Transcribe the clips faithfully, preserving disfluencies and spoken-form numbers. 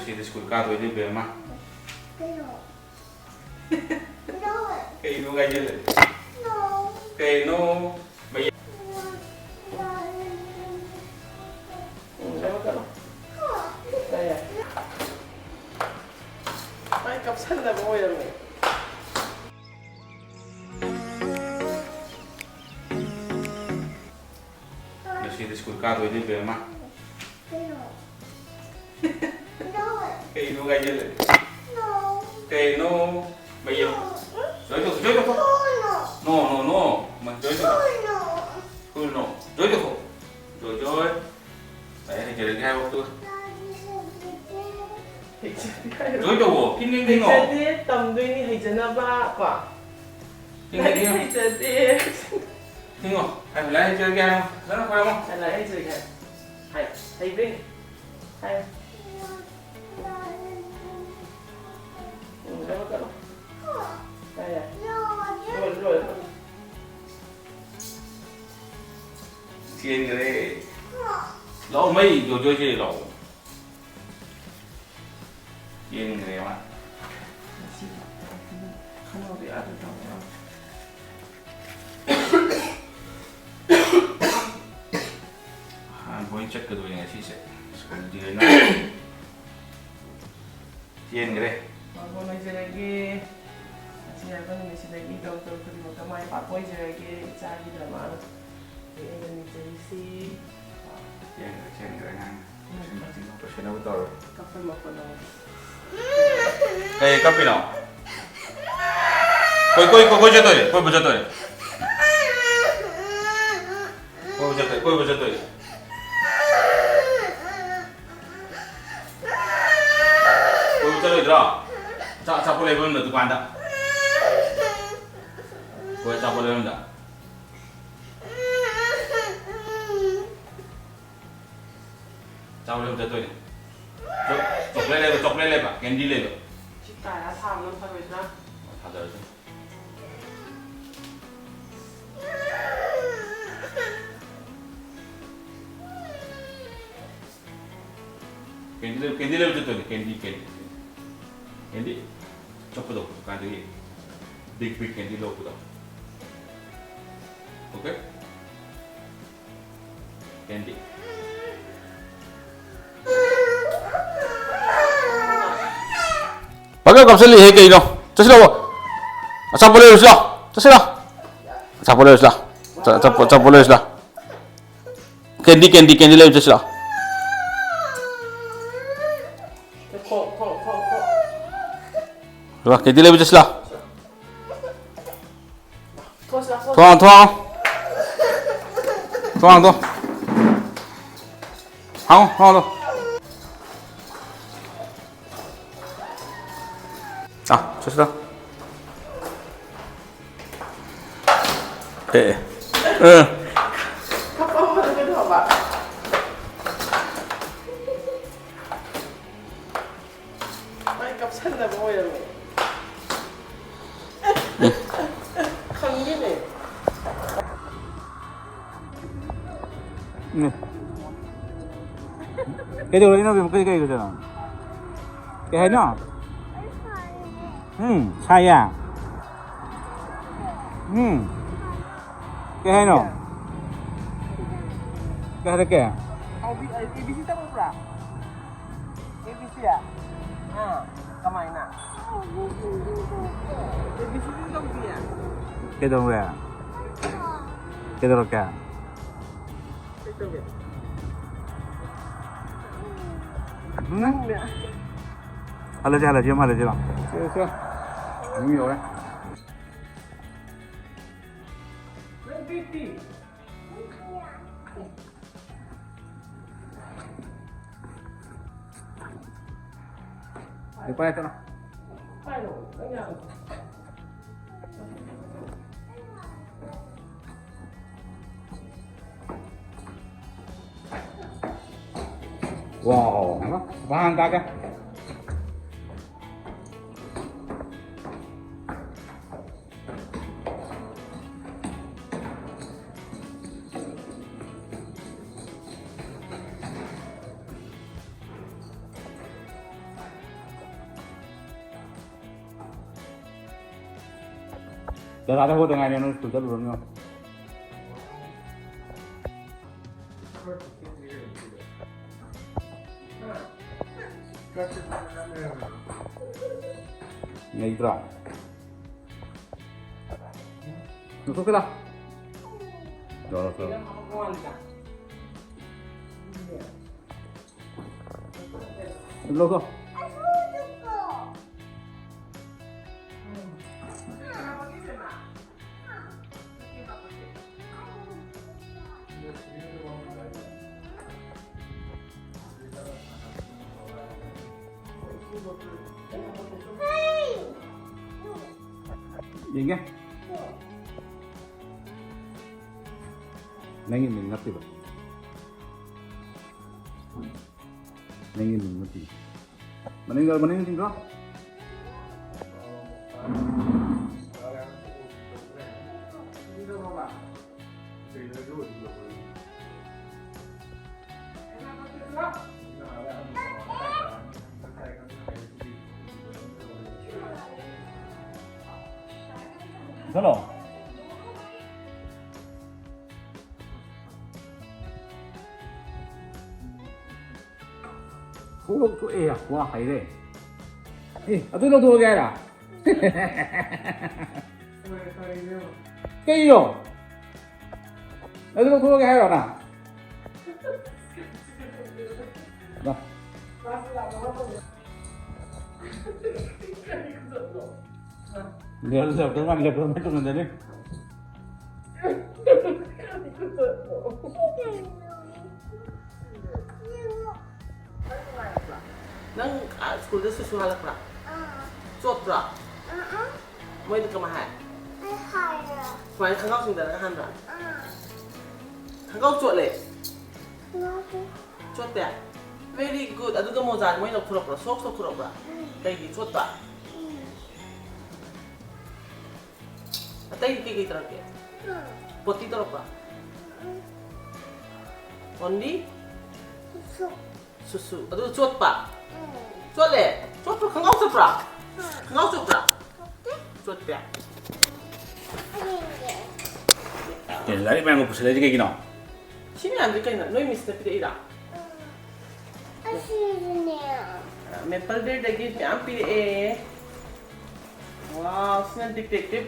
ꯁꯤꯗꯤ school ꯀꯥꯗꯣꯏꯅꯦ, ꯕꯦꯝꯃ꯫ ꯀꯩꯅꯣ? ꯀꯩꯅꯣ ꯍꯥꯏꯖꯜꯂꯦ? ꯀꯩꯅꯣ? ꯃꯌꯥ- ꯎꯝ, ꯀꯩꯅꯣ, ꯀꯩꯅꯣ꯫ ꯌꯥꯏ, ꯌꯥꯏ꯫ ꯃꯥꯏ ꯀꯞꯁꯟꯅꯕ ꯑꯣꯏꯔꯝꯃꯦ꯫ ꯉꯁꯤꯗꯤ ꯁ꯭ꯀꯨꯜ ꯀꯥꯗꯣꯏꯅꯦ, ꯕꯦꯝꯃ꯫ ꯀꯩꯅꯣ ꯍꯥꯏꯖꯜꯂꯦ? ꯀꯩꯅꯣ? ꯃꯌꯦꯛ꯫ ꯖꯣꯏ ꯇꯧ, ꯖꯣꯏ ꯇꯧ꯫ No, no, no. ꯃ-, ꯖꯣꯏ ꯇꯧ꯫ School no. ꯖꯣꯏ ꯇꯧ꯫ ꯖꯣꯏ, ꯖꯣꯏ꯫ ꯂꯥꯏꯔꯤꯛ ꯍꯩꯖꯔꯒꯦ ꯍꯥꯏꯕ ꯇꯨ꯫ ꯍꯩꯖꯗꯦ ꯍꯥꯏꯔꯣ? ꯖꯣꯏ ꯇꯧꯋꯣ꯫ King, king, ꯀꯤꯡꯉꯣ꯫ ꯍꯩꯖꯗꯦ, ꯇꯝꯗꯣꯏꯅꯤ ꯍꯩꯖꯅꯕ ꯀꯣ꯫ ꯀꯤꯡ, ꯂꯥꯏꯔꯤꯛ ꯀꯤꯡꯉꯣ꯫ ꯍꯩꯖꯗꯦ꯫ ꯀꯤꯡꯉꯣ꯫ ꯍꯥꯏ, ꯂꯥꯏꯔꯤꯛ ꯍꯩꯖꯔꯒꯦ ꯍꯥꯏꯌꯣ꯫ ꯐꯖꯅ ꯈꯣꯏꯔꯝꯃꯣ꯫ ꯂꯥꯏꯔꯤꯛ ꯍꯩꯖꯔꯒꯦ ꯍꯥꯏꯌꯣ꯫ ꯍꯥꯏ, ꯍꯩꯕ꯭ꯔꯥ ꯌꯦꯡꯒꯦ꯫ ꯍꯥꯏꯌꯣ꯫ ꯎꯝ, ꯆꯠꯂꯣ, ꯆꯠꯂꯣ꯫ ꯌꯥꯏ, ꯌꯥꯏ꯫ ꯂꯣꯏꯔꯦ, ꯂꯣꯏꯔꯦ, ꯂꯣꯏꯔꯦ꯫ ꯆꯦꯟꯈ꯭ꯔꯦ꯫ ꯂꯥꯛꯑꯣ, ꯃꯩ ꯖꯣꯏꯖꯣꯏꯁꯦ ꯂꯥꯛꯑꯣ꯫ ꯆꯦꯟꯈ꯭ꯔꯦ ꯃꯥ꯫ ꯈꯟꯅꯕ ꯌꯥꯗ ꯇꯧꯔꯦ꯫ ꯑꯍꯥꯟꯕ ꯑꯣꯏꯅ ꯆꯠꯀꯗꯣꯏꯅꯦ ꯉꯁꯤꯁꯦ꯫ ꯁ꯭ꯀꯨꯜꯗꯤ ꯂꯣꯏꯅ ꯆꯦꯟꯈ꯭ꯔꯦ꯫ ꯃꯥꯡꯒꯣꯜ ꯑꯣꯏꯖꯔꯒꯦ꯫ ꯉꯁꯤ ꯍꯥꯏꯕ ꯅꯨꯃꯤꯠꯁꯤꯗꯒꯤ ꯇꯧꯔꯨ ꯇꯧꯔꯨ ꯈꯨꯗꯤꯡꯃꯛꯇ ꯃꯥꯏ ꯄꯥꯛꯄ ꯑꯣꯏꯖꯔꯒꯦ ꯏꯆꯥꯒꯤꯗꯃꯛ꯫ ꯑꯩꯅ ꯅꯤꯖꯔꯤꯁꯤ꯫ ꯆꯦꯟꯈ꯭ꯔꯦ, ꯆꯦꯟꯈ꯭ꯔꯦ ꯑꯉꯥꯡ꯫ ꯂꯣꯏꯁꯤꯟꯅꯕ ꯇꯧꯔꯣ꯫ ꯀꯞꯄꯩ ꯃꯈꯣꯟ ꯑꯃꯨꯛ꯫ ꯀꯩ ꯀꯞꯄꯤꯅꯣ? ꯀꯣꯏ, ꯀꯣꯏ, ꯀꯣꯏ, ꯀꯣꯏ ꯆꯠꯇꯣꯏꯔꯦ, ꯀꯣꯏꯕ ꯆꯠꯇꯣꯏꯔꯦ꯫ ꯀꯣꯏꯕ ꯆꯠꯇꯣꯏ, ꯀꯣꯏꯕ ꯆꯠꯇꯣꯏ꯫ ꯀꯣꯏꯕ ꯆꯠꯂꯣꯏꯗ꯭ꯔꯣ? ꯑꯆꯥ-, ꯑꯆꯥꯄꯣꯠ ꯂꯩꯕꯝꯗ ꯗꯨꯀꯥꯟꯗ꯫ ꯍꯣꯏ, ꯑꯆꯥꯄꯣꯠ ꯂꯩꯕꯝꯗ꯫ ꯑꯆꯥꯄꯣꯠ ꯂꯩꯕꯝ ꯆꯠꯇꯣꯏꯅꯦ꯫ ꯆꯣ-, ꯆꯣꯀ꯭ꯂꯦꯠ ꯂꯩꯕ, ꯆꯣꯀ꯭ꯂꯦꯠ ꯂꯩꯕ, ꯀꯦꯟꯗꯤ ꯂꯩꯕ꯫ ꯁꯤ ꯇꯥꯔ ꯊꯥꯕꯅ ꯐꯔꯣꯏꯗ꯭ꯔꯥ? ꯊꯥꯖꯔꯁꯅꯨ꯫ ꯀꯦꯟꯗꯤ ꯂꯩ-, ꯀꯦꯟꯗꯤ ꯂꯩꯕ ꯆꯠꯇꯣꯏꯅꯦ꯫ Candy, candy, candy. ꯀꯦꯟꯗꯤ ꯆꯠꯄꯗꯣ, ꯀꯥꯏꯗꯒꯤ big big ꯀꯦꯟꯗꯤ ꯂꯧꯕꯗꯣ꯫ Okay? ꯀꯦꯟꯗꯤ꯫ ꯄꯪꯀꯞ ꯀꯞꯁꯜꯂꯤꯍꯦ ꯀꯩꯅꯣ? ꯆꯠꯁꯤ ꯂꯥꯛꯑꯣ꯫ ꯑꯆꯥꯄꯣꯠ ꯂꯩꯔꯨꯁꯤ ꯂꯥꯛꯑꯣ꯫ ꯆꯠꯁꯤ ꯂꯥꯛꯑꯣ꯫ ꯑꯆꯥꯄꯣꯠ ꯂꯩꯔꯨꯁꯤ ꯂꯥꯛꯑꯣ꯫ ꯑꯆꯥ-, ꯑꯆꯥꯄꯣꯠ, ꯑꯆꯥꯄꯣꯠ ꯂꯩꯔꯨꯁꯤ ꯂꯥꯛꯑꯣ꯫ ꯀꯦꯟꯗꯤ, ꯀꯦꯟꯗꯤ, ꯀꯦꯟꯗꯤ ꯂꯩꯕ ꯆꯠꯁꯤ ꯂꯥꯛꯑꯣ꯫ ꯂꯥꯛꯑꯣ, ꯀꯦꯟꯗꯤ ꯂꯩꯕ ꯆꯠꯁꯤ ꯂꯥꯛꯑꯣ꯫ ꯊꯣꯡ ꯍꯥꯡꯉꯣ, ꯊꯣꯡ ꯍꯥꯡꯉꯣ꯫ ꯊꯣꯡ ꯍꯥꯡꯗꯣ꯫ ꯍꯥꯡꯉꯣ, ꯊꯣꯡ ꯍꯥꯡꯗꯣ꯫ ꯑꯥ, ꯆꯠꯁꯤ ꯂꯥꯛꯑꯣ꯫ ꯑꯦ, ꯑꯦ꯫ ꯑꯦ꯫ ꯀꯞꯄꯝꯕꯗꯣ ꯀꯩꯗꯧꯕ? ꯃꯥꯏ ꯀꯞꯁꯟꯅꯕ ꯑꯣꯏꯔꯝꯃꯦ꯫ ꯎꯝ꯫ ꯈꯪꯉꯤꯅꯦ꯫ ꯎꯝ꯫ ꯀꯩꯗꯧꯔꯒꯦ ꯅꯪ? ꯀꯩ, ꯀꯩ, ꯀꯩꯗꯧꯔꯒꯦ? ꯀꯩ ꯍꯥꯏꯅꯣ? ꯎꯝ, ꯁꯥꯏꯌꯦ꯫ ꯎꯝ꯫ ꯀꯩ ꯍꯥꯏꯅꯣ? ꯀꯩ ꯍꯥꯏꯔꯛꯀꯦ? ꯍꯥꯎꯕꯤ-, ꯑ, A B C ꯇꯝꯃꯛꯄ꯭ꯔꯥ? A B C? ꯑꯥ, ꯀꯃꯥꯏꯅ? A B C ꯇꯧꯗꯤꯌꯦ? ꯀꯩꯗꯧꯔꯦ? ꯀꯩꯗꯧꯔꯛꯀꯦ? ꯀꯩꯗꯧꯒꯦ? ꯎꯝ? ꯅꯪꯅꯦ꯫ ꯍꯜꯂꯁꯤ, ꯍꯜꯂꯁꯤ, ꯌꯨꯝ ꯍꯜꯂꯁꯤ ꯂꯥꯎ꯫ ꯁꯦ, ꯁꯦ꯫ ꯌꯨꯝ ꯌꯧꯔꯦ꯫ ꯅꯪ ꯕꯦꯛꯇꯤ? ꯂꯨꯄꯥ ꯀꯌꯥ ꯆꯠꯂꯣ? ꯋꯥꯎ, ꯃꯥ ꯍꯥꯟꯅ ꯀꯥꯒꯦ꯫ ꯗꯗꯥꯗ ꯍꯣꯗ ꯉꯥꯏꯅꯦ, ꯅꯣꯏ ꯁ꯭ꯀꯨꯜ ꯆꯠꯂꯨꯔꯕꯅꯤꯅ꯫ ꯂꯩꯇ꯭ꯔꯣ? ꯂꯧꯊꯣꯛꯀꯦ ꯂꯥꯎ꯫ ꯂꯧꯊꯣꯛ, ꯂꯧꯊꯣꯛ꯫ ꯂꯧꯊꯣꯛ꯫ ꯌꯦꯡꯒꯦ꯫ ꯅꯪꯒꯤ ꯃꯤꯡ ꯅꯠꯇꯦꯕ꯫ ꯅꯪꯒꯤ ꯃꯤꯡ ꯅꯠꯇꯦ꯫ ꯃꯅꯤꯡꯗ, ꯃꯅꯤꯡ ꯆꯤꯡꯈ꯭ꯔꯣ꯫ ꯆꯠꯂꯣ꯫ ꯊꯣꯛꯂꯛꯊꯣꯛꯑꯦ, ꯋꯥ ꯍꯩꯔꯦ꯫ ꯑꯦ, ꯑꯗꯨ ꯂꯧꯊꯣꯛꯑꯒꯦ ꯍꯥꯏꯔ? ꯀꯩꯅꯣ? ꯑꯗꯨ ꯂꯧꯊꯣꯛꯑꯒꯦ ꯍꯥꯏꯔꯣ ꯅꯪ? ꯂꯥ꯫ ꯂꯦꯞꯇꯣꯞ ꯃꯥ ꯂꯦꯞꯇꯣꯞ ꯃꯥ ꯇꯣꯡꯍꯟꯖꯅꯤ꯫ ꯅꯪ, ꯑꯥ, ꯁ꯭ꯀꯨꯜꯗ ꯁꯨꯁꯨ ꯍꯜꯂꯛꯄ꯭ꯔꯥ? ꯑꯥ꯫ ꯆꯣꯠꯄ꯭ꯔꯥ? ꯑꯥ, ꯑꯥ꯫ ꯃꯣꯏꯗ ꯀꯃꯥꯏ ꯍꯥꯏ? ꯑꯩ ꯍꯥꯏꯔꯦ꯫ ꯁꯨꯃꯥꯏꯅ ꯈꯪꯒꯥꯎ ꯆꯤꯡꯊꯔꯒ ꯍꯥꯟꯕ꯭ꯔꯥ? ꯑꯥ꯫ ꯈꯪꯒꯥꯎ ꯆꯣꯠꯂꯦ? ꯆꯣꯠꯇꯦ꯫ ꯆꯣꯠꯇꯦ? Very good. ꯑꯗꯨꯒ ꯃꯣꯖꯥ ꯃꯣꯏ ꯂꯧꯊꯣꯔꯛꯄ꯭ꯔꯥ? Socks ꯂꯧꯊꯣꯔꯛꯄ꯭ꯔꯥ? ꯎꯝ꯫ ꯀꯩꯒꯤ ꯆꯣꯠꯄ? ꯎꯝ꯫ ꯑꯇꯩꯗꯤ ꯀꯩꯀꯩ ꯇꯧꯔꯛꯀꯦ? ꯎꯝ꯫ ꯄꯣꯇꯤ ꯇꯧꯔꯛꯄ꯭ꯔꯥ? ꯎꯝ꯫ Only? ꯁꯨꯁꯨ꯫ ꯁꯨꯁꯨ꯫ ꯑꯗꯨ ꯆꯣꯠꯄ? ꯎꯝ꯫ ꯆꯣꯠꯂꯦ? ꯆꯣꯠꯄ꯭ꯔꯥ? ꯈꯪꯒꯥꯎ ꯆꯣꯠꯄ꯭ꯔꯥ? ꯎꯝ꯫ ꯈꯪꯒꯥꯎ ꯆꯣꯠꯄ꯭ꯔꯥ? ꯆꯣꯠꯇꯦ꯫ ꯆꯣꯠꯇꯦ꯫ ꯀꯩꯅꯣ, ꯂꯥꯏꯔꯤꯛ ꯃꯌꯥꯝꯒ ꯄꯨꯁꯜꯂꯛꯏꯁꯦ ꯀꯩꯒꯤꯅꯣ? ꯁꯤ ꯃꯌꯥꯝꯁꯦ ꯀꯩꯅꯣ? ꯅꯣꯏ ꯃꯤꯁꯅ ꯄꯤꯔꯛꯏꯔꯥ? ꯑꯁꯤꯁꯨꯅꯦ꯫ ꯃꯦꯄꯜ ꯕꯦꯔꯗꯒꯤ ꯃꯌꯥꯝ ꯄꯤꯔꯛꯑꯦ꯫ ꯋꯥꯎ, ꯁꯤꯅ detective꯫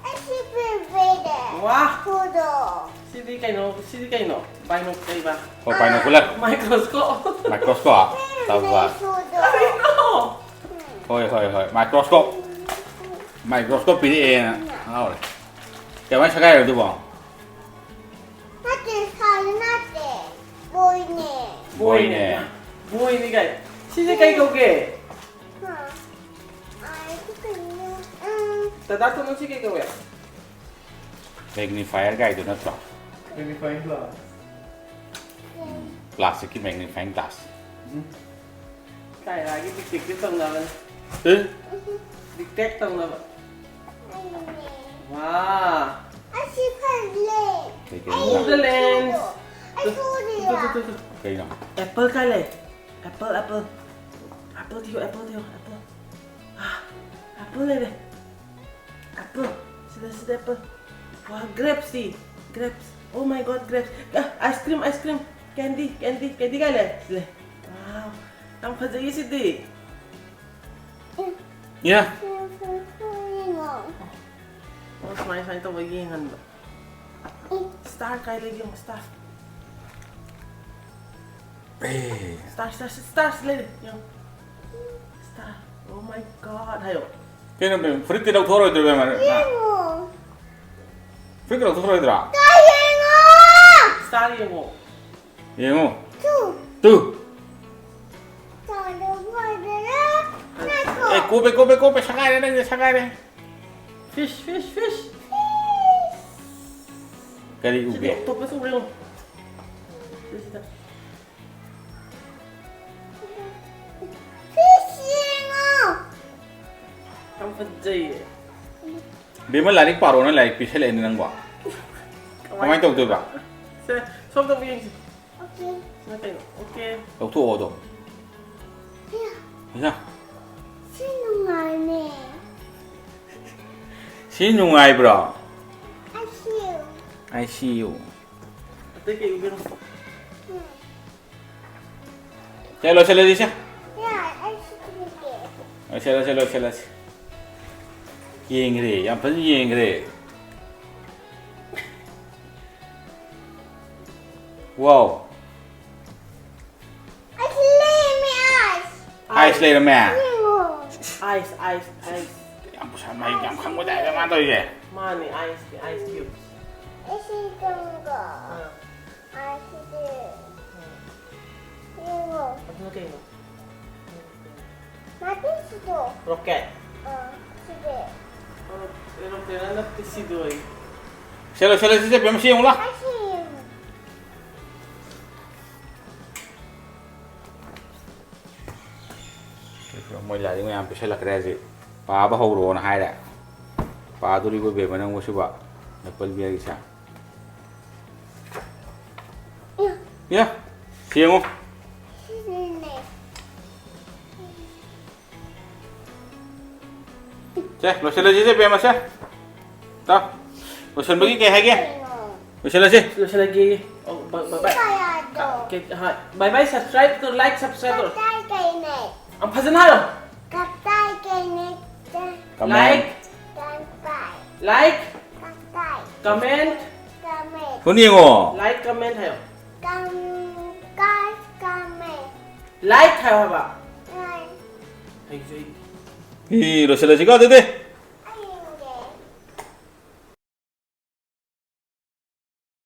ꯑꯁꯤ ꯄꯤꯕꯤꯔꯦ꯫ ꯋꯥ! ꯈꯨꯗꯣ꯫ ꯁꯤꯗꯤ ꯀꯩꯅꯣ? ꯁꯤꯗꯤ ꯀꯩꯅꯣ? ꯕꯥꯏꯅꯣ ꯀꯩꯕ? ꯍꯣꯏ, binocular꯫ Microscope꯫ Microscope꯫ ꯇꯧꯕ꯫ ꯈꯨꯗꯣ꯫ ꯀꯔꯤꯅꯣ? ꯍꯣꯏ ꯍꯣꯏ ꯍꯣꯏ, microscope꯫ Microscope ꯄꯤꯔꯛꯑꯦꯅ ꯍꯔꯥꯎꯔꯦ꯫ ꯀꯃꯥꯏꯅ ꯁꯒꯥꯏꯔꯣ ꯑꯗꯨꯕꯣ? ꯅꯠꯇꯦ, ꯁꯥꯏ ꯅꯠꯇꯦ꯫ ꯕꯣꯏꯅꯦ꯫ ꯕꯣꯏꯅꯦ꯫ ꯕꯣꯏꯅꯤ ꯀꯥꯏ꯫ ꯁꯤꯁꯦ ꯀꯩ ꯀꯧꯒꯦ? ꯍꯥ꯫ ꯑꯩꯗꯤ ꯀꯩꯅꯣ? ꯎꯝ꯫ ꯗꯗꯥ ꯇꯣꯃꯣ, ꯁꯤ ꯀꯩ ꯀꯧꯒꯦ? Magnifier ꯒꯥꯏꯗꯨ ꯅꯠꯇ꯭ꯔꯣ? Magnifying glass. Plastic ꯀꯤ magnifying glass꯫ ꯀꯥꯏꯔꯥꯒꯤ detective ꯇꯧꯅꯕꯅꯦ꯫ ꯑꯦ? Detect ꯇꯧꯅꯕ꯫ ꯑꯩꯅꯦ꯫ ꯋꯥ! ꯑꯁꯤ ꯐꯖꯩ꯫ ꯀꯩ ꯑꯩ ꯀꯩꯅꯣ? The lens꯫ ꯑꯩ ꯁꯨꯔꯤꯌꯥ꯫ ꯀꯩꯅꯣ? Apple ꯀꯥꯏ ꯂꯩ? Apple, apple꯫ Apple ꯊꯤꯌꯣ, apple ꯊꯤꯌꯣ, apple꯫ ꯑꯥ, apple ꯂꯩꯔꯦ꯫ Apple꯫ ꯁꯤꯗ, ꯁꯤꯗ apple꯫ ꯋꯥ, grapes ꯇꯤ꯫ Grapes꯫ Oh my God, grapes꯫ ꯑꯥ, ice cream, ice cream꯫ Candy, candy, candy ꯀꯥꯏ ꯂꯩ? ꯁꯤ ꯂꯩ꯫ Wow, ꯌꯥꯝ ꯐꯖꯩꯌꯦ ꯁꯤꯗꯤ꯫ ꯌꯥ꯫ ꯌꯦꯡꯉꯣ꯫ ꯑꯣ, ꯁꯨꯃꯥꯏ, ꯁꯨꯃꯥꯏ ꯇꯧꯕ ꯌꯦꯡꯍꯟꯕ꯫ Star ꯀꯥꯏ ꯂꯩꯒꯦ ꯌꯦꯡꯉꯣ, star꯫ ꯑꯦ꯫ Star, star, star, star ꯁꯤ ꯂꯩꯔꯦ꯫ ꯌꯦꯡꯉꯣ꯫ Star꯫ Oh my God ꯍꯥꯏꯌꯣ꯫ ꯀꯩꯅꯣ ꯕꯦꯝ, ꯐꯨꯔꯤꯠꯇꯤ ꯂꯧꯊꯣꯛꯑꯔꯣꯏꯗ꯭ꯔꯣ ꯕꯦꯝ? ꯌꯦꯡꯉꯣ꯫ ꯐꯨꯔꯤꯠ ꯂꯧꯊꯣꯛꯑꯔꯣꯏꯗ꯭ꯔꯣ? ꯇꯥ ꯌꯦꯡꯉꯣ꯫ Star ꯌꯦꯡꯉꯣ꯫ ꯌꯦꯡꯉꯣ꯫ ꯇꯨ꯫ ꯇꯨ꯫ ꯇꯥꯗ ꯐꯖꯔꯦ꯫ ꯅꯠꯇ꯭ꯔꯣ? ꯑꯦ, ꯀꯣꯞꯄꯦ, ꯀꯣꯞꯄꯦ, ꯀꯣꯞꯄꯦ, ꯁꯒꯥꯏꯔꯦ ꯅꯪꯁꯦ, ꯁꯒꯥꯏꯔꯦ꯫ Fish, fish, fish꯫ ꯀꯔꯤ ꯁꯤꯗꯤ ꯎꯒꯦ? Octopus ꯎꯔꯦ ꯌꯦꯡꯉꯣ꯫ ꯁꯤꯁꯤꯗ꯫ Fish ꯌꯦꯡꯉꯣ꯫ ꯌꯥꯝ ꯐꯖꯩꯌꯦ꯫ ꯕꯦꯝꯃ, ꯂꯥꯏꯔꯤꯛ ꯄꯥꯔꯣꯅ ꯂꯥꯏꯔꯤꯛ ꯄꯤꯁꯜꯂꯛꯑꯦꯅꯦ ꯅꯪꯕꯣ꯫ ꯀꯃꯥꯏꯅ ꯇꯧꯗꯣꯏꯕ? ꯁꯦ, ꯁꯣꯝꯗ ꯑꯃꯨꯛ ꯌꯦꯡꯁꯤ꯫ Okay꯫ ꯁꯤꯅ ꯀꯩꯅꯣ? Okay꯫ ꯂꯧꯊꯣꯛꯑꯣ ꯑꯗꯣ꯫ ꯏꯃꯥ꯫ ꯁꯤ ꯅꯨꯡꯉꯥꯏꯅꯦ꯫ ꯁꯤ ꯅꯨꯡꯉꯥꯏꯕ꯭ꯔꯣ? ꯑꯁꯤ꯫ I see you. ꯑꯇꯩ ꯀꯩ ꯎꯒꯦ? ꯁꯦ, ꯂꯣꯏꯁꯤꯜꯂꯁꯤ, ꯁꯦ꯫ ꯂꯣꯏꯁꯤꯜꯂꯁꯤ, ꯂꯣꯏꯁꯤꯜꯂꯁꯤ꯫ ꯌꯦꯡꯈ꯭ꯔꯦ, ꯌꯥꯝ ꯐꯖꯅ ꯌꯦꯡꯈ꯭ꯔꯦ꯫ Wow. ꯑꯥꯏꯁ ꯂꯩꯔꯝꯃꯦ꯫ Ice, ice. Ice, ice, ice. ꯌꯥꯝ ꯄꯨꯁꯟ-, ꯃꯍꯩ ꯌꯥꯝ ꯈꯪꯕ ꯇꯥꯏꯞꯇ ꯃꯥ ꯇꯧꯔꯤꯁꯦ꯫ ꯃꯥꯅꯤ, ꯑꯥꯏꯁ, ꯑꯥꯏꯁ ꯀ꯭ꯌꯨꯕ꯫ ꯑꯥ꯫ ꯑꯥ꯫ ꯑꯗꯨꯅ ꯀꯩꯅꯣ? ꯅꯠꯇꯦ, ꯁꯤꯗꯣ꯫ ꯔꯣꯀꯦꯠ꯫ ꯑꯥ, ꯁꯤꯗꯤ꯫ ꯑꯣ, ꯑꯦꯔꯣꯄ꯭ꯂꯦꯟ ꯅꯠꯇꯦ, ꯁꯤꯗꯣ ꯑꯩ꯫ ꯁꯦ, ꯂꯣꯏꯁꯤꯜꯂꯁꯤ, ꯁꯦ, ꯕꯦꯝ, ꯁꯤ ꯌꯦꯡꯉꯨ ꯂꯥꯎ꯫ ꯑꯁꯤ ꯌꯦꯡꯉꯨ꯫ ꯃꯣꯏ ꯂꯥꯏꯔꯤꯛ ꯃꯌꯥꯝ ꯄꯤꯁꯜꯂꯛꯈ꯭ꯔꯦ ꯍꯧꯖꯤꯛ꯫ ꯄꯥꯕ ꯍꯧꯔꯣꯅ ꯍꯥꯏꯔꯦ꯫ ꯄꯥꯗꯣꯔꯤꯕ ꯕꯦꯝꯃ ꯅꯪꯕꯨ ꯁꯤꯕꯣ? ꯑꯦꯄꯜ ꯕꯤꯌꯔꯒꯤꯁꯦ꯫ ꯌꯥ, ꯌꯦꯡꯉꯣ꯫ ꯁꯤꯅꯦ꯫ ꯁꯦ, ꯂꯣꯏꯁꯤꯜꯂꯁꯤꯁꯦ, ꯕꯦꯝꯃ, ꯁꯦ꯫ ꯇꯥ, ꯂꯣꯏꯁꯤꯟꯕꯒꯤ ꯀꯩ ꯍꯥꯏꯒꯦ? ꯀꯩꯅꯣ? ꯂꯣꯏꯁꯤꯜꯂꯁꯤ꯫ ꯂꯣꯏꯁꯤꯜꯂꯒꯦ꯫ ꯑꯣ, ꯕ-, ꯕ-, ꯕꯥꯏ꯫ ꯁꯤ ꯀꯌꯥꯗꯣ? ꯀꯦ-, ꯍꯣꯏ꯫ Bye bye, subscribe to, like, subscribe to꯫ ꯀꯞꯇꯥꯏ ꯀꯩꯅꯦ? ꯌꯥꯝ ꯐꯖꯅ ꯍꯥꯏꯔꯣ꯫ ꯀꯞꯇꯥꯏ ꯀꯩꯅꯦ? Comment꯫ Like꯫ ꯀꯞꯇꯥꯏ꯫ Like꯫ ꯀꯞꯇꯥꯏ꯫ Comment꯫ Comment꯫ Phone ꯌꯦꯡꯉꯣ꯫ Like, comment ꯍꯥꯏꯌꯣ꯫ ꯀꯝ-, ꯀꯥꯏ ꯀꯝꯃꯦ꯫ Like ꯍꯥꯏꯌꯣ ꯍꯥꯏꯕ꯫ Like꯫ ꯍꯩꯁꯨ ꯍꯩꯇꯦ꯫ ꯏ, ꯂꯣꯏꯁꯤꯜꯂꯁꯤꯀꯣ ꯑꯗꯨꯗꯤ꯫